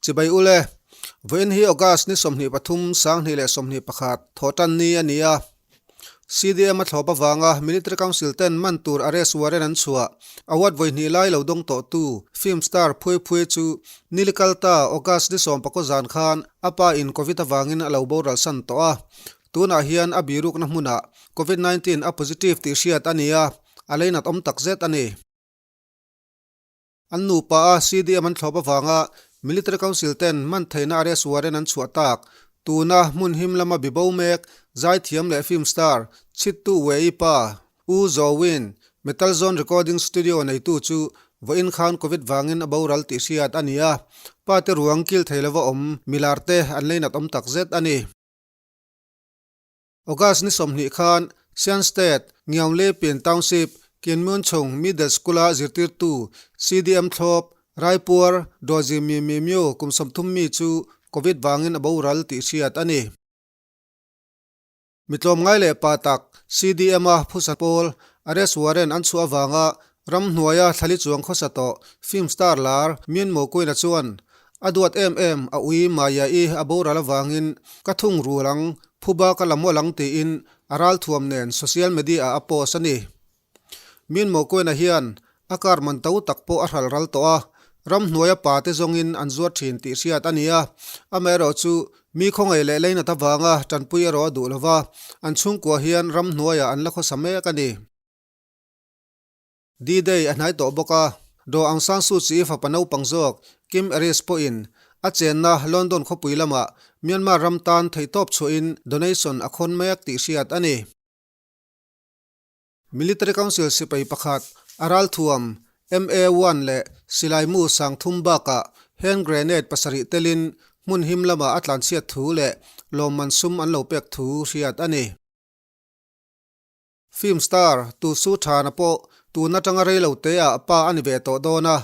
Chibai ule, vawiin hi August ni 23, 2021, thawhtan ni a ni a. CDM a thlawp avanga Military Council ten man tur arrest warrant an chhuah. Award vawi hnih lai lo dawng tawhtu film star Phuai Phuai chu nili kal ta August ni 19 zan khan a pa in Covid avangin a lo boral san tawh a. Tunah hian a birukna hmunah Covid 19 a positive tih hriat a ni a, a leinat awm takzet a ni. An nupa a CDM an thlawp avanga Military Council ten man theihna arrest warrant an chhuah tak. Tuna hmun him lama bibo mek, zaithiam leh film star Chittu Wei pa U Zaw Win, Metal Zone Recording Studio neitu chu vawiin khan Covid vangin a boral tih hriat a ni a, pa te ruang kil thei lova awm milar te an leinat awm takzet a ni. August ni 20 khan Shan State, Ngiaunglepin Township, Kinmyunchung Middle School-a zirtirtu CDM thlawp, Raipuar, Dawzi Mi Mi Myo kum 30 mi chu Covid vangin a boral tih hriat a ni. Mi tlawmngai leh pa tak CDM-a phusa pawl arrest warrant an chhuah avanga ramhnuaia thlali chuang khawsa tawh film star lar Min Mokwena chuan A duat em em, a ui Maya-i a boral avangin ka thung rul ang, phuba ka la mawlh ang tiin a ralthuam nen social media-ah a post a ni. Min Mokwena hian a car man to tak pawh a hral ral tawh a, ramhnuaia pa te zawngin an zuar thin tih hriat a ni a, amaherawh chu mi khawngaih leh leinat avanga tanpui erawh a duh lova, an chhungkua hian ramhnuaiah an la khawsa mek a ni. D-Day a hnai tawh bawk a, Daw Aung San Suu Kyi fapa naupang zawk Kim Aris pawhin a chenna London khawpui lamah Myanmar ram tan theihtawp chhuahin donation a khawn mek tih hriat a ni. Military Council sipai pakhat a ralthuam MA-one leh silaimu 3000 bakah hand grenade 7 telin hmun him lamah a tlanchhiat thu leh lawmman sum an lo pek thu hriat a ni. Film star Tu Su Thana pawh tun atanga rei lo te ah pa a ni ve tawh dawn a,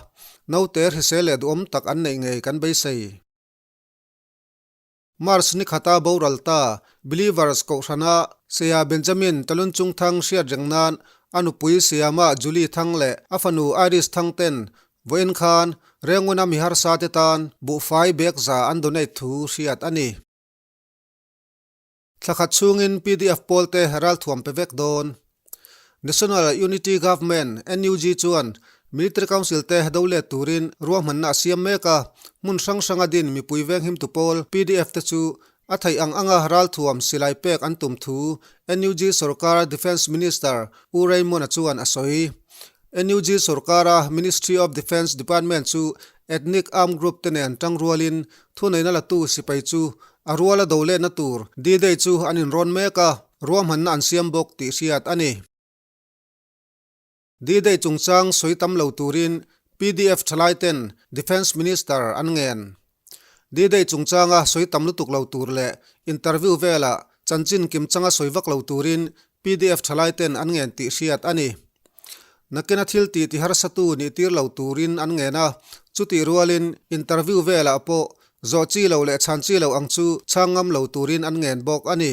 naute hrisel leh duhawm tak an neih ngei kan beisei. March ni khata boral ta Believers Kohhrana Saya Benjamin Talunchung Thang hriat reng nan a nupui Siama Julie Thang leh a fanu Iris Thang ten vawiin khan Renguna mi harsa te tan buhfai bag za an donate thu hriat a ni. Thla khat chhungin PDF pawlte ralthuam pe vek dawn. National Unity Government, NUG, chuan Military Council te do let turin ruahmanna a siam mek a, hmun hrang hranga din mipui venghimtu pawl PDF te chu a theih ang anga ralthuam silai pek an tum thu NUG sorkar Defence Minister U Raymond-a chuan a sawi. NUG sorkara Ministry of Defence Department chu ethnic armed group te nen tangrualin thuneihna latu sipai chu A ruala do lehna tur D-Day chu an inrawn mek a, ruahmanna an siam bawk tih hriat a ni. D-Day chungchang sawi tam lo turin PDF thalaiten Defence Minister an ngen. D-Day chungchanga sawi tam lutuk lo tur leh interview velah chanchin kimchanga sawi vak lo turin PDF thalaiten an ngen tih hriat a ni. Nakina thil tih ti harsatu nih tir lo turin an ngen a, chutih rualin interview velah pawh zawh chi lo leh chhan chi lo ang chu chhang ngam lo turin an ngen bawk a ni.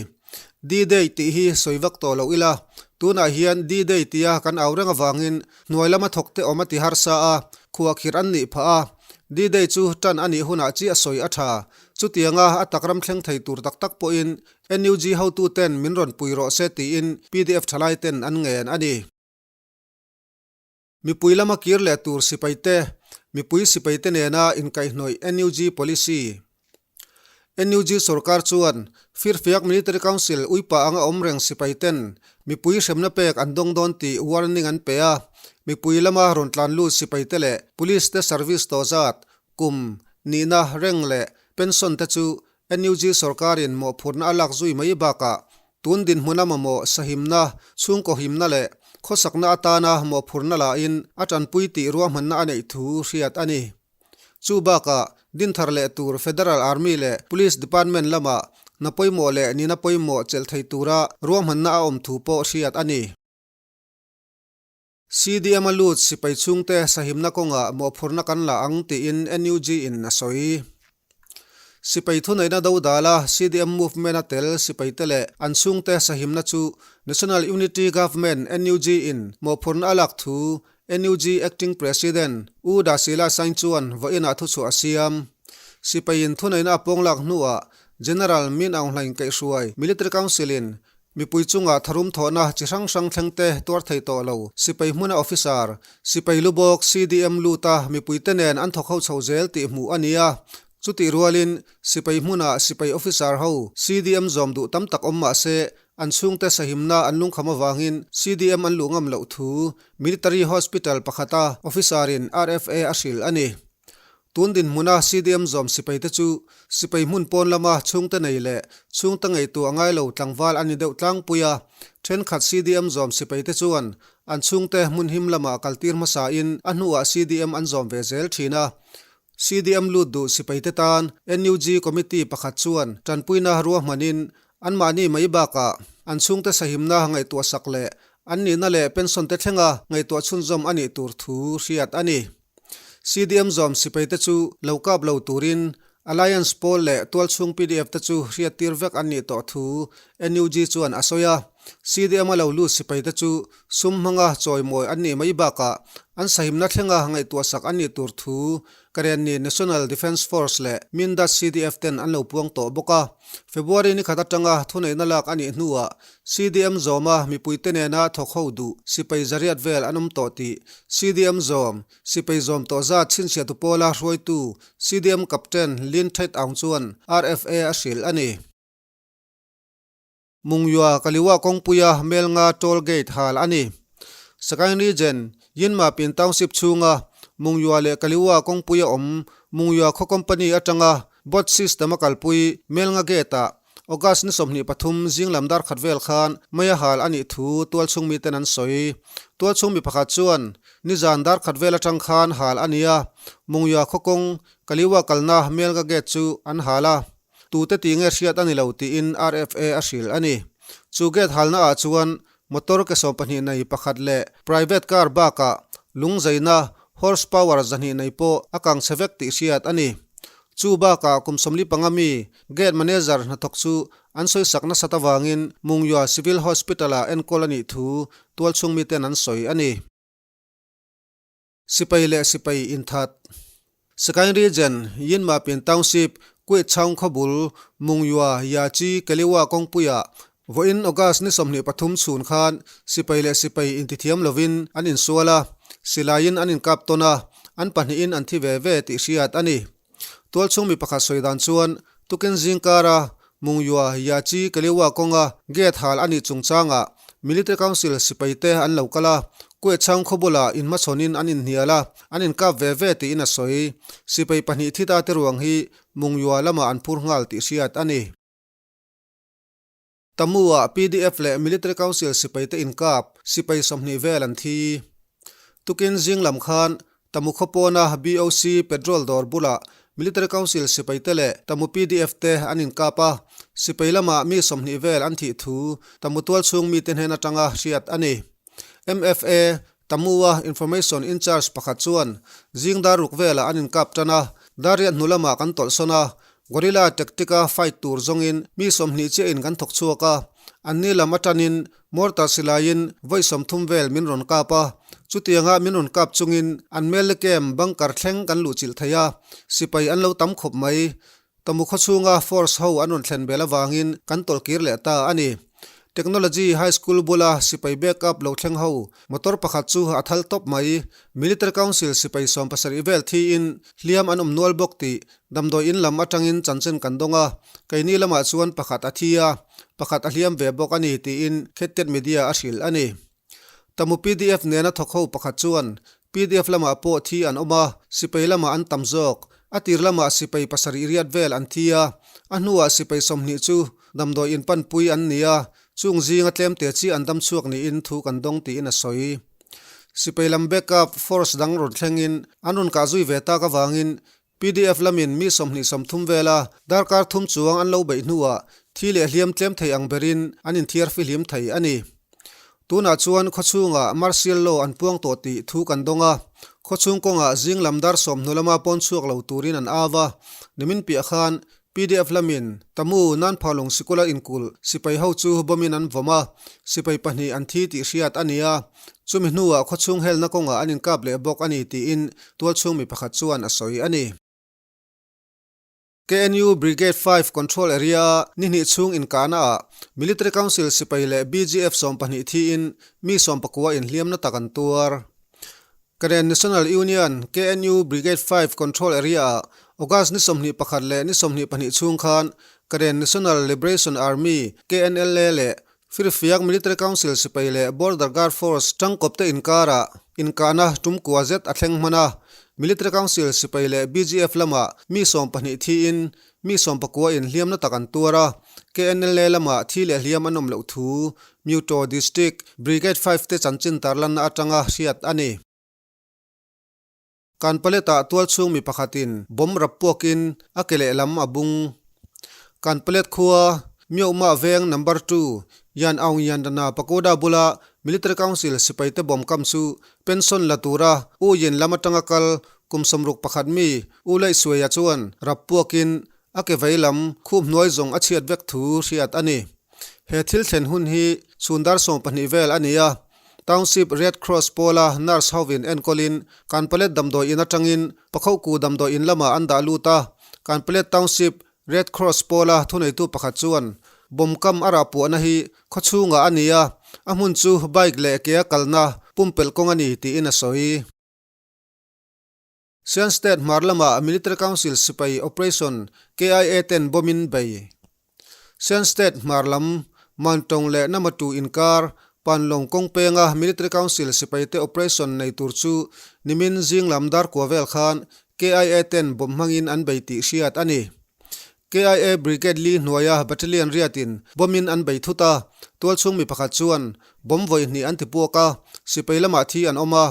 D-Day tih hi sawi vak tawh lo ila, tunah hian D-Day tia kan au reng avangin hnuai lama thawkte awm a ti harsa a, khuahkhirh an nih phah a. D-Day chu tan a nih hunah chiah sawi a tha. Chutianga a tak ram thleng thei tur tak tak pawhin NUG hotuten min rawn pui rawh se tiin PDF thalai ten an ngen a ni. Mipui lama kir leh tur sipai te, mipui sipai te nena inkaihhnawih NUG policy. NUG sorkar chuan Firfiak Military Council uipa anga awm reng sipai ten mipui hremna pek an dawng dawn tih warning an pe a. Mipui lama rawn tlan lut sipai te leh police te service tawh zat kum nihna reng leh pension te chu NUG sorkarin mawhphurhna a lak zui mai bakah tun dinhmuna mamawh sahimna, chhungkaw himna leh khawsakna atana mawhphurhna lahin a tanpui tih ruahmanna a neih thu hriat a ni. Chu bakah dinthar leh tur Federal Army leh Police Department lamah hna pawimawh leh nihna pawimawh chelh thei tura ruahmanna a awm thu pawh hriat a ni. CDM a lut sipai chhungte sahimna kawngah mawhphurhna kan la ang tiin NUG in a sawi. Sipai thuneihna dodala CDM movement a tel sipaite leh an chhungte sahimna chu National Unity Government, NUG, in mawhphurhna a lak thu NUG Acting President U Dasila Sain chuan vawiinah thuchhuah a siam. Sipaiin thuneihna a pawng lak hnuah General Min Aung Hlaing kaihhruai Military Council-in mipui chunga tharum thawhna chi hrang hrang thlengte tuar thei tawh lo. Sipai hmuna officer, sipai lu bawk CDM luta mipuite nen an thawk ho chho zel tih hmuh a ni a. Chutih rualin sipai hmuna sipai officer ho CDM zawm duh tam tak awm mah se an chhungte sahimna an lungkham avangin CDM an luh ngam loh thu Military Hospital pakhata officer-in RFA a hrilh a ni. Tun dinhmuna CDM zawm sipaite chu sipai hmun pawn lama chhungte nei leh chhungte ngaihtuah ngai lo tlangval an ni deuh tlangpui a. Thenkhat CDM zawm sipaite chuan an chhungte hmun him lamah kaltir hmasain a hnuah CDM an zawm ve zel thin a. CDM lut duh sipaite tan NUG committee pakhat chuan tanpuina ruahmanin anmahni mai bakah an chhungte sahimna ngaihtuahsak leh an nihna leh pension te thlenga ngaihtuah chhunzawm a nih tur thu hriat a ni. CDM zawm sipaite chu lo kap lo turin Alliance pawl leh tualchhung pdf te chu hriattir vek an nih tawh thu NUG chuan a sawi a. CDM a lo lut sipaite chu sum hmanga chawimawi an nih mai bakah an sahimna thlenga ngaihtuahsak an nih tur thu Karenni National Defence Force leh Mindat CDF ten an lo puang tawh bawk a. February ni khat atanga thuneihna lak a nih hnuah CDM zawma mipuite nena thawk ho duh sipai zariat vel an awm tawh tih CDM zawm sipai zawm tawh zat chhinchhiahtu pawla hruaitu CDM Captain Lin Thet Aung chuan RFA a hrilh a ni. Mungyua Kaliwa kawngpuia Melnga Toll Gate hal a ni. Sagaing Region, Yinmapin Township chhunga Mungyua leh Kaliwa kawngpuia awm Mungyua khaw company atanga bot system a kalpui Melnga Gate-ah August ni 23 zinglam dar khat vel khan mei a hal a nih thu tualchhung miten an sawi. Tualchhung mi pakhat chuan nizan dar khat vel atang khan hal a ni a, Mungyua khaw kawng Kaliwa kalna Melnga Gate chu an hal a. Tute tih nge hriat a ni lo tiin RFA a hrilh a ni. Chu gate halna ah chuan motor ke 12 nei pakhat leh private car bakah lung zaina horse power 200 nei pawh a kang chhe vek tih hriat a ni. Chu bakah kum 45 mi gate manager hnathawk chu an sawisak nasat avangin Mungyua Civil Hospital ah enkawl a nih thu tualchhung miten an sawi a ni. Sipai leh sipai inthat. Sagaing Region, Yinmapin Township, Kuitchaung khawbul, Mungyua, Yachi, Kaliwa kawngpuiah vawiin August ni 23 chhun khan sipai leh sipai intithiam lovin an insual a, silaiin an inkap tawn a, an pahnihin an thi ve ve tih hriat a ni. Tualchhung mi pakhat sawi dan chuan tukin zingkara Mungyua, Yachi, Kaliwa kawnga gate hal a nih chungchangah Military Council sipaite an lo kal a, Kuechang khaw bulah inhmachhawnin an inhnial a, an inkap ve ve tiin a sawi. Sipai pahnih thi ta te ruang hi Mungyua lamah an phur nghal tih hriat a ni. Tamu-ah pdf leh Military Council sipaite inkap, sipai 20 vel an thi. Tukin zing lam khan Tamu khawpawna BOC petrol dawr bulah Military Council sipaite leh Tamu pdf te an inkap a, sipai lamah mi 20 vel an thih thu Tamu tualchhung mite hnen atanga hriat a ni. MFA Tamu-a Information in-charge pakhat chuan zing dar ruk velah an inkap tan a, dar riat hnu lamah kan tawlhsawn a, Guerrilla tactic-a fight tur zawngin mi 20 chiahin kan thawk chhuak a, anni lam atanin mortar silaiin vawi 30 vel min rawn kap a, chutianga min rawn kap chungin an mel camp bunker thleng kan luhchilh thei a, sipai an lo tam khawp mai. Tamu khaw chhunga force ho an rawn thlen bel avangin kan tawlh kir leh ta a ni. Technology High School bula sipai back up lo thleng ho motor pakhat chu a thal tawp mai. Military Council sipai 70 vel thiin hliam an awm nual bawk tih damdawi in lam atangin chanchin kan dawng a, keini lamah chuan pakhat a thi a, pakhat a hliam ve bawk a ni tiin Khettet Media a hrilh a ni. Tamu pdf nena thawk ho pakhat chuan pdf lamah pawh thi an awm a, sipai lamah an tam zawk. A tir lamah sipai pasarih riat vel an thi a, a hnuah sipai 20 chu damdawi inpanpui an ni a, chung zinga tlemte chi an dam chhuak niin thu kan dawng tiin a sawi. Sipai lam backup force dang rawn thlengin an rawn kah zui ve tak avangin Pdf lamin mi 20 30 vela darkar thum chuang an lo beih hnuah thi leh hliam tlem thei ang berin an inthiar fihlim thei a ni. Tunah chuan khawchhungah martial law an puang tawh tih thu kan dawng a, khawchhung kawngah zing lam dar 10 hnu lama pawn chhuak lo turin an au a, nimin piah khan pdf lamin Tamu Nanphalung sikula inkulh sipai ho chu bomb-in an vawm a, sipai pahnih an thi tih hriat a ni a, chumi hnuah khawchhung helna kawngah an inkap leh bawk a ni tiin tualchhung mi pakhat chuan a sawi a ni. KNU Brigade Five Control Area-a ni hnih chhung inkahnaah Military Council sipai leh BGF 12 thiin mi 19 inhliamna tak an tuar. Karen National Union, KNU, Brigade Five Control Area-ah August ni 21 leh ni 22 chhung khan Karen National Liberation Army, KNLA, leh Firfiak Military Council sipai leh Border Guard Force tangkawpte inkarah inkahna tum kua zet a thleng hman a. Military Council sipai leh BGF lamah mi 12 thiin mi 19 inhliamna tak an tuar a, KNLA lamah thi leh hliam an awm loh thu Myuto District Brigade Five te chanchin tarlanna atanga hriat a ni. Kanpalet-ah tualchhung mi pakhatin bomb rap puakin a ke lehlam a bung. Kanpalet khua Myohmah veng Number Two Yan Aung Yandana Pagoda bula Military Council sipaite bomb kam chu pension la tura U Yin lam atanga kal kum 61 mi U Laihsuaia chuan rap puakin a ke vei lam khup hnuai zawng a chhiat vek thu hriat a ni. He thil thlen hun hi chhun dar 12 vel a ni a, Township Red Cross pawla nurse hovin enkawlin Kanpalet damdawi in atangin Pakhohku damdawi in lamah an dah lut a, Kanpalet Township Red Cross pawla thuneitu pakhat chuan bomb kam a rah puahna hi khawchhungah a ni a, a hmun chu bike leh kea kalna pumpelh kawng a ni tiin a sawi. Shan State hmar lamah Military Council sipai Operation KIA ten bomb in bei. Shan State hmar lam Mantawng leh Namatu inkar Panlong kawng penga Military Council sipaite operation nei tur chu nimin zing lam dar kua vel khan KIA ten bomb hmangin an bei tih hriat a ni. KIA Brigade li hnuaia Battalion riatin bomb in an bei thut a, tualchhung mi pakhat chuan bomb vawi hnih an ti puak a, sipai lamah thi an awm a,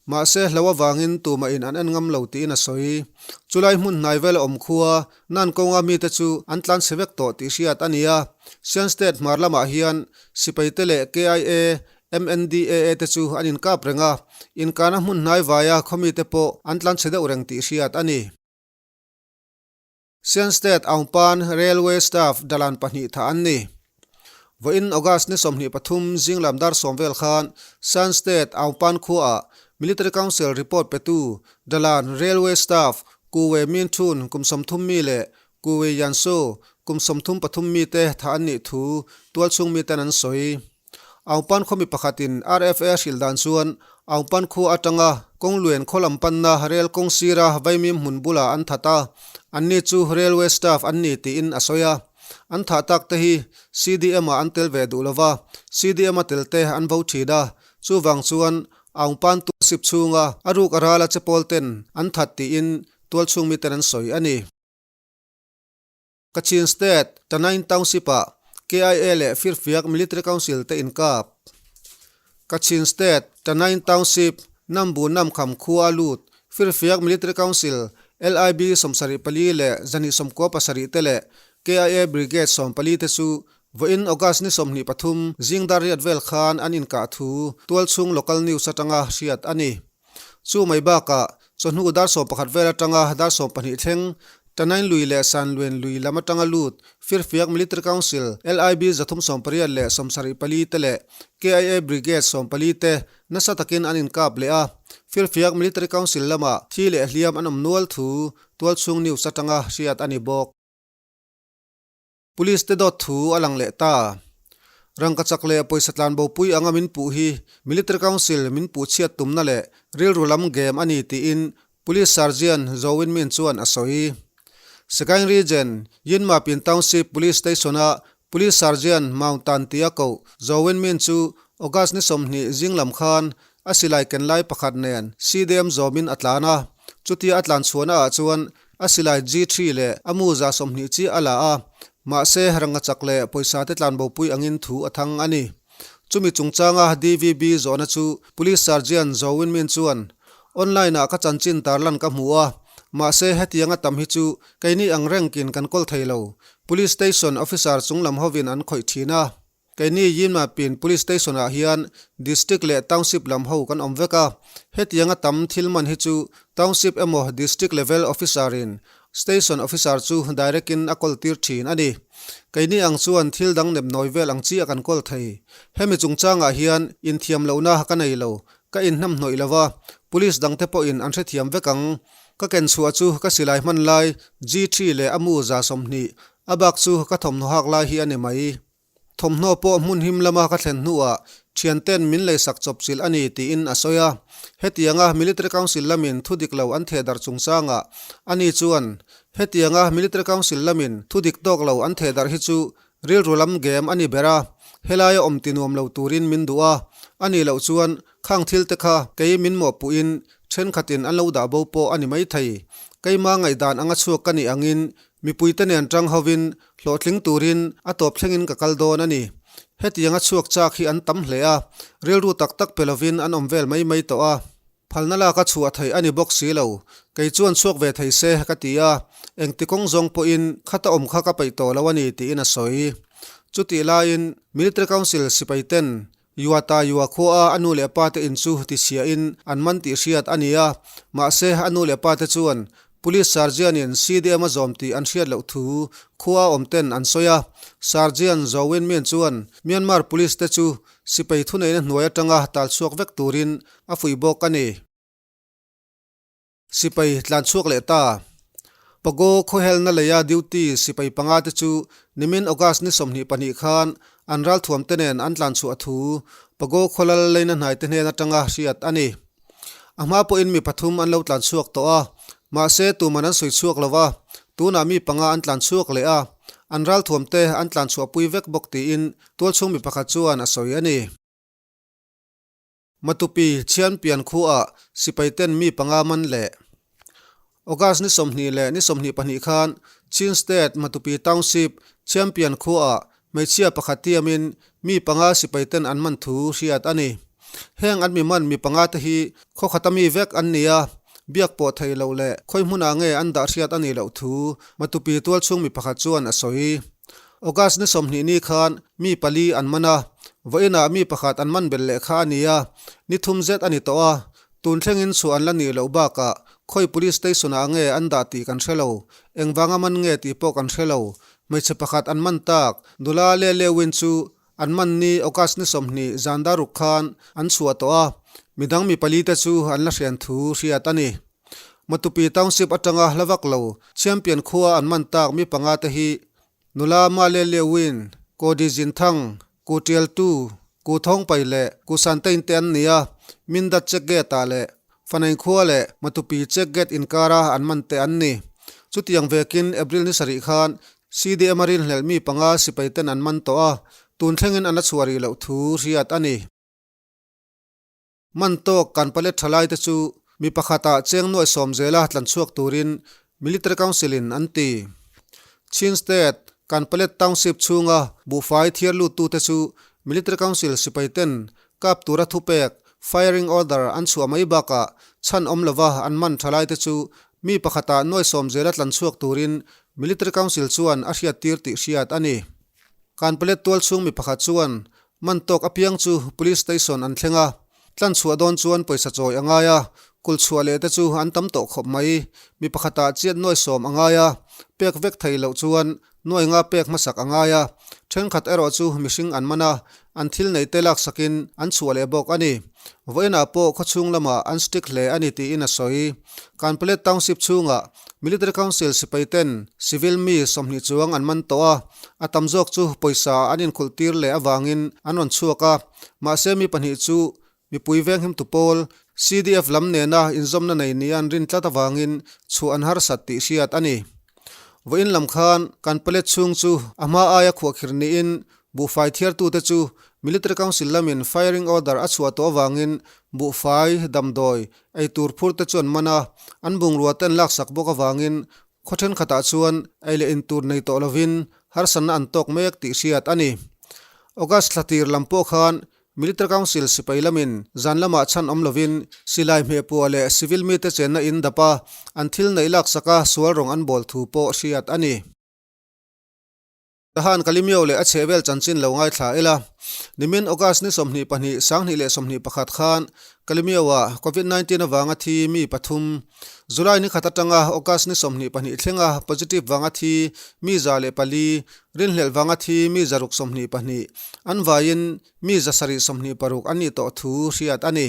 Mahse, hlo avangin tumah in an en ngam lo tiin a sawi. Chulai hmun hnai vel a awm khua, Nan kawnga mite chu an tlan chhe vek tawh tih hriat a ni a. Shan State hmar lamah hian sipaite leh KIA, MNDAA te chu an inkap reng a, inkahna hmun hnai vaia khaw mite pawh an tlan chhe deuh reng tih hriat a ni. Shan State Aungpan Railway Staff dalan pahnih thah an ni. Vawiin August ni 23 zinglam dar 10 vel khan Shan State Aungpan khuaah Military Council report petu dalan Railway Staff Ku Wei Min Thun kum 30 mi leh Ku Wei Yan Su kum 33 mi te thah an nih thu tualchhung miten an sawi. Aungpan khaw mi pakhatin RFA hrilh dan chuan Aungpan khua atanga Kawngluen khaw lam panna rel kawng sira Vaimim hmun bulah an that a, anni chu railway staff an ni tiin a sawi a. An thah tak te hi CDM ah an tel ve duh lova, CDM a tel te an vo thin a, chuvang chuan Aungpan tualsip chhunga a ruk a rala che pawl ten an that tiin tualchhung miten an sawi a ni. Kachin State, Tanain Township-ah KIA leh Firfiak Military Council te inkap. Kachin State, Tanain Township, Nambu Namkham khua a lut Firfiak Military Council, LIB 74 leh 197 te leh KIA Brigade 14 te chu vawiin August ni 23 zing dar riat vel khan an inkah thu tualchhung local news atanga hriat a ni. Chu mai bakah, chawhnu dar 11 vel atanga dar 12 thleng, Tanain lui leh Sanluen lui lam atanga lut Firfiak Military Council, LIB 380 leh 74 te leh KIA Brigade 14 te nasa takin an inkap leh a. Firfiak Military Council lamah thi leh hliam an awm nual thu tualchhung news atanga hriat a ni bawk. Police te dawt thu a lang leh ta. Rangkachak leh pawisa tlan bopui anga min puh hi Military Council min puh chhiat tumna leh rilru lam game a ni tiin Police Sergeant Zo Win Min chuan a sawi. Sagaing Region, Yinmapin Township Police Station-a Police Sergeant Maung Tan tia koh Zo Win Min chu August ni 20 zing lam khan a silai ken lai pakhat nen CDM zawmin a tlan a, chutia a tlan chhuahna ah chuan A silai G-three leh a mu 20 chiah a la a, mahse ranga chak leh pawisa te tlanbopui angin thu a thang a ni. Chumi chungchanga DVB zawhna chu Police Sergeant Zo Winmin chuan, Online ah ka chanchin tarlan ka hmu a, mahse hetianga tam hi chu keini ang rengkin kan kawl thei lo, Police Station officer chunglam hovin an khawih thin a. Keini Yinmapin Police Station ah hian District leh Township lam ho kan awm vek a, hetianga tam thil man hi chu Township emaw District Level Officer in Station Officer chu direct in a kawl tir thin a ni. Keini ang chuan thil dang nepnawi vel ang chiah kan kawl thei. Hemi chungchangah hian inthiam lohna ka nei lo, ka inhnamhnawih lo va, Police dangte pawhin an hrethiam vek ang. Ka ken chhuah chu ka silai hman lai G3 leh a mu 120, a bak chu ka thawmhnaw hak lai hi a ni mai. Thawmhnaw pawh hmun him lama ka thlen hnuah thianten min leisak chawp chilh a ni tiin a sawi a. Hetianga Military Council lamin thu dik lo an theh darh chungchangah a ni chuan, Hetianga Military Council lamin thu dik tawk lo an theh darh hi chu rilru lam game a ni ber a, helaia awm ti nuam lo turin min duh a, a nih loh chuan khang thil te kha kei min mawhpuhin thenkhatin an lo dah bo pawh a ni maithei. Keima ngaihdan anga chhuak ka nih angin Mipuite nen tang hovin hlawhtling turin a tawp thlengin ka kal dawn a ni. Hetianga chhuak chak hi an tam hle a, rilru tak tak pe lovin an awm vel mai mai tawh a. Phalna laka chhuah theih a ni bawk si lo. Kei chuan chhuak ve thei se ka ti a, engti kawng zawng pawhin khata awm kha ka peih tawh lo a ni tiin a sawi. Chutih laiin Military Council sipaiten Yuata Yua khua a a nu leh pa te in chu tichhiahin an man tih hriat a ni a, mahse a nu leh pa te chuan Police Sergeant-in CDM a zawm tih an hriat loh thu khua a awm ten an sawi a. Sergeant Zaw Win Myint chuan Myanmar Police te chu sipai thuneihna hnuai atanga talchhuak vek turin a fuih bawk a ni. Sipai tlan chhuak leh ta. Pago khawhelna leia duty sipai panga te chu nimin August ni 22 khan an ralthuam te nen an tlan chhuah thu Pago khawlal leina hnai te hnen atanga hriat a ni. A hma pawhin mi pathum an lo tlan chhuak tawh a, mahse tuman an sawi chhuak lo va, tunah mi panga an tlan chhuak leh a, an ralthuam te an tlan chhuahpui vek bawk tiin tualchhung mi pakhat chuan a sawi a ni. Matupi Chhianpian khuaah sipaiten mi panga man leh August ni 20 leh ni 22 khan Chin State Matupi Township Chhianpian khuaah hmeichhia pakhat tiamin mi panga sipaiten an man thu hriat a ni. Heng an mi man mi panga te hi khaw khata mi vek an ni a, biak pawh theih loh leh khawi hmunah nge an dah hriat a nih loh thu Matupi tualchhung mi pakhat chuan a sawi. August ni 20 ni khan mi pali an man a, vawiinah mi pakhat an man belh leh kha a ni a, ni thum zet a ni tawh a, tun thlengin chhuah an la nih loh bakah khawi police station ah nge an dah tih kan hre lo, engvanga man nge tih pawh kan hre lo, hmeichhe pakhat an man tak, nula le leuin chu an man ni August ni 20 zan daruk khan an chhuah tawh a, midang mi pali te chu an la hrian thu hriat a ni. Matupi Township atanga hla vak lo Champion khua an man tak mi panga te hi Nula Male Lewin, Kodi Zinthang, Ku Tialtu, Ku Thawngpai leh Ku Santein te an ni a, Mindat Check Gate ah leh Fanain khua leh Matupi Check Gate inkara an man te an ni. Chutiang vekin April ni sarih khan CDM a rinhlelh mi panga sipai ten an man tawh a, tun thlengin an la chhuah rih loh thu hriat a ni. Man tawk kan palet thalai te chu mi pakhatah cheng nuaih sawm zela tlan chhuak turin Military Council in an ti. Chin State kan palet Township chhunga buhfai thiar luttute chu Military Council sipai ten kap tura thupek, firing order, an chhuah mai bakah chhan awm lova an man thalai te chu mi pakhatah nuaih sawm zela tlan chhuak turin Military Council chuan a hriattir tih hriat a ni. Kan palet tual chhung mi pakhat chuan Man tawk apiang chu Police Station an thleng a, tlan chhuah dawn chuan pawisa chawi a ngai a, kul chhuah leh te chu an tam tawh khawp mai. Mi pakhatah chiat nuai sawm a ngai a, pek vek thei loh chuan nuai nga pek hmasak a ngai a, thenkhat erawh chu mihring an man a, an thil nei te laksakin an chhuah leh bawk a ni. Vawiinah pawh khawchhung lamah an strict hle a ni tiin a sawi. Kanpalet Township chhungah Military Council sipai ten civil mi 20 chuang an man tawh a, a tam zawk chu pawisa an inkhulh tir leh avangin an rawn chhuak a, mahse mi pahnih chu mipui venghimtu pawl CDF lam nena inzawmna nei nia an rin tlat avangin chhuah an harsat tih hriat a ni. Vawiin lam khan kan palet chhung chu a hma aia khuahkhir niin Buhfai thiartute chu Military Council lamin firing order a chhuah tawh avangin buhfai, damdawi, eitur phurte chu an man a, an bungrua te an laksak bawk avangin khaw thenkhatah chuan ei leh intur nei tawh lovin harsatna an tawk mek tih hriat a ni. August thla tir lam pawh khan Military Council sipai lamin zan lamah chhan awm lovin silai hmehpua leh civil mite chenna in dap a, an thil neih laksaka sual rawng an bawl thu pawh hriat a ni. Tahan Kalimio leh a chhehvel chanchin lo ngaithla ila. Nimin August ni 22, 2021 khan Kalimio-ah Covid 19 avanga thi mi pathum, July ni khat atanga August ni 22 thlenga positive vanga thi mi 104, rinhlelh vanga thi mi 622, an vaiin mi 726 an nih tawh thu hriat a ni.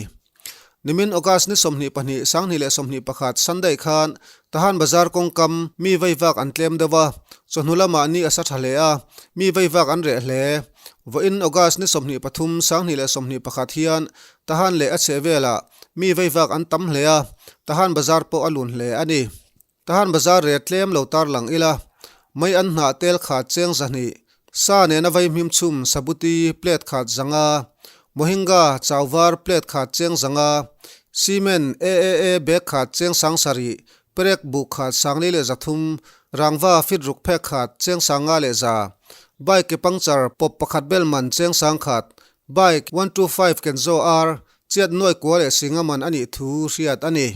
Nimin August ni 22, 2021 Sunday khan Tahan Bazar kawngkam mi veivak an tlem deuh a, chawhnu lamah ni a sa tha hle a, mi veivak an reh hle. Vawiin August ni 23, 2021 hian Tahan leh a chheh velah mi veivak an tam hle a, Tahan Bazar pawh a lun hle a ni. Tahan Bazar reh tlem lo tarlang ila, mei an hnah tel khat cheng 200, sa nena vaihmim chhum sabuti plate khat 500, mohinga chau var plate khat cheng 500, cement AAA bag khat cheng 7,000, perek buh khat 4,300, rangva fit ruk phek khat cheng 5,100, bike ke puncture pawp pakhat bel man cheng 1,000, bike 125 Kenzo R chiat nuai kua leh singa man a nih thu hriat a ni.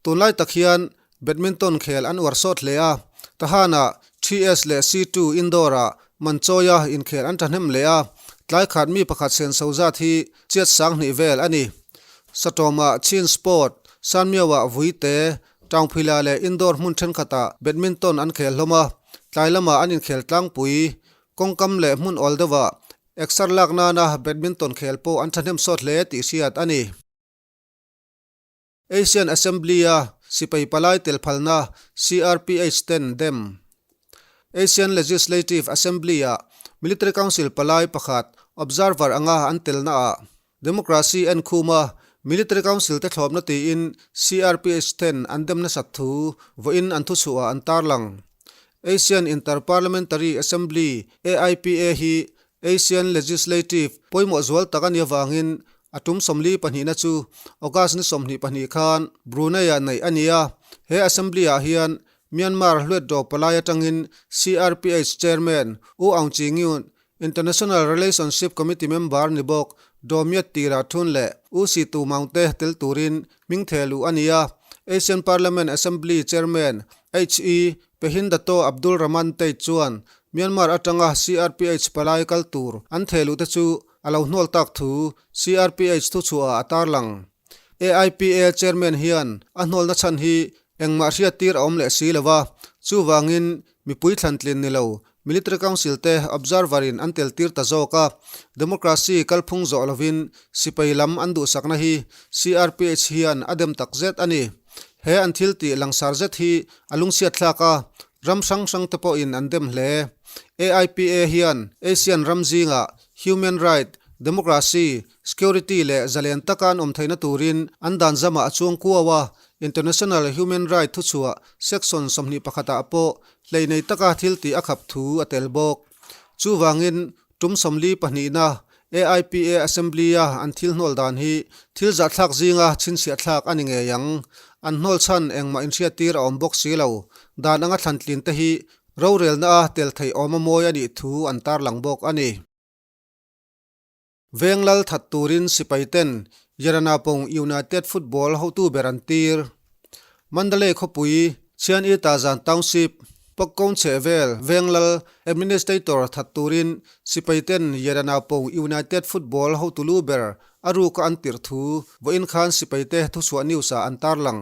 Tunlai tak hian badminton khel an uar sawt hle a, Tahan-ah 3S leh C2 indoor-ah Manchawia inkhel an thahnem leh a, tlai khat mi pakhat senso zat hi chiat 2000 vel a ni. Satawmah Chin Sport, Sanmiauah Vuite, Taungphila leh indoor hmun thenkhatah badminton an khel hlawm a, tlai lamah an inkhel tlangpui, kawngkam leh hmun awl deuhah exer lak nana badminton khel pawh an thahnem sawt hle tih hriat a ni. Asian Assembly-a sipai palai tel phalna CRPH ten dem. Asian Legislative Assembly-a Military Council palai pakhat observer anga an telnaah Democracy en khuma Military Council te thlawpna tiin CRPH ten an dem nasat thu vawiin an thuchhuah an tarlang. Asian Inter-Parliamentary Assembly, AIPA, hi Asian Legislative pawimawh zual tak a nih avangin a tum 42na chu August ni 22 khan Brunei-ah neih a ni a. He Assembly-ah hian Myanmar hluatdaw palai atangin CRPH Chairman U Aung Kyi Nyunt, International Relationship Committee member ni bawk Daw Myat Tira Thun leh U Si Tu Maung te tel turin hming theh luh a ni a. Asian Parliament Assembly Chairman HE Pehin Dato Abdul Rahman Tait chuan Myanmar atanga CRPH palai kal tur an theh luh te chu a lo hnual tak thu CRPH thuchhuah ah a tarlang. AIPA chairman hian a hnualna chhan hi engmah hriat tir a awm leh si lo va, chuvangin mipui thlantlin ni lo Military Council te observer in an tel tir ta zawk a, democracy kalphung zawh lovin sipai lam an duhsakna hi CRPH hian a dem tak zet a ni. He an thil tih langsar zet hi a lungchhiat thlak a, ram hrang hrang te pawhin an dem hle. AIPA hian Asian ram zingah human right, democracy, security leh zalen taka an awm theihna turin an dan zamah a chuang kuau a, International Human Right thuchhuah Section 21 ah pawh hleih nei taka thil tih a khap thu a tel bawk. Chuvangin tum 42na AIPA Assembly-a an thil hnawl dan hi thil zahthlak zinga chhinchhiah thlak a ni ngei ang. An hnawl chhan engmah inhriattir a awm bawk si lo. Dan anga thlantlin te hi rorelna a tel theih awm a mawi a nih thu an tarlang bawk a ni. Veng lal that turin sipai ten Yaranapong United football hotu ber an tir. Mandalay khawpui Chian I Tazan Township, Pokkawn chhehvel Veng lal administrator that turin sipai ten Yaranapong United football hotu lu ber a ruka an tirh thu vawiin khan sipai te thuchhuah news ah an tarlang.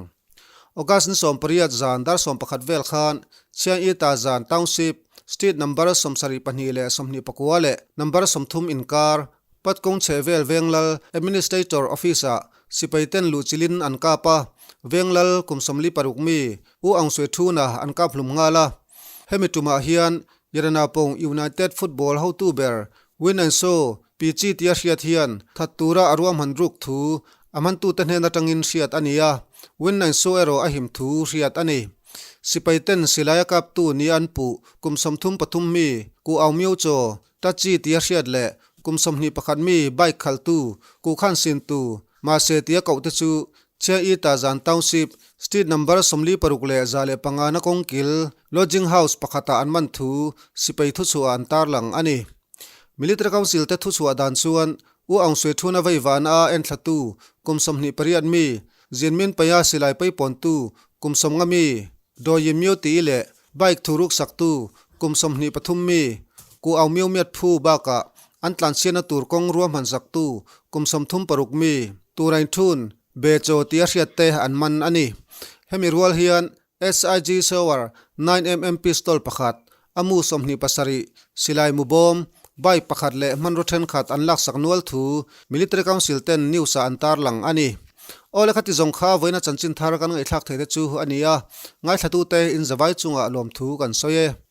August ni 18 zan dar 11 vel khan Chiang I Tazan Township, Street number 72 leh 29 leh number 30 inkar, Patkawng chhehvel Venglal Administrator Office-ah sipai ten luhchilhin an kap a, Venglal kum 46 mi U Aung Swe Thun-a an kap hlum nghal a. Hemi tumah hian Yaranapong United football hotu ber Win and Show Pichi tia hriat hian that tura a ruahman ruk thu a hmantute hnen atangin hriat a ni a, Win and Show erawh a him thu hriat a ni. Sipai ten silai a kaptu nia an puh kum 33 mi Ku Aung Myo Chaw Tachi tia hriat leh kum 21 mi bike khalhtu Ku Khan Sin Tu Mahse tia koh te chu Chiang I Tazan Township, Street number 46 leh 105 na kawngkil Lodging House pakhatah an man thu sipai thuchhuah an tarlang a ni. Military Council te thuchhuah dan chuan U Aung Swe Thun a vei vana a enthlatu kum 28 mi, Zinmin Paya silai paipawntu kum 50 mi, Daw Yim Myo Ti leh bike thuruk saktu kum 23 mi, Ku Aung Myo Myat Phu bakah an tlanchhiatna tur kawng ruahman saktu kum 36 mi, Tu Rain Thun, Be Chaw tia hriat te an man a ni. Hemi rual hian SIG Sauer 9mm pistol pakhat, a mu 27, silai mu bawm, bike pakhat leh hmanraw thenkhat an laksak nual thu Military Council ten news ah an tarlang a ni. Aw le khati zawng kha vawiina chanchin thar kan ngaihthlak theih te chu a ni a, ngaithlatute inzavai chungah lawmthu kan sawi e.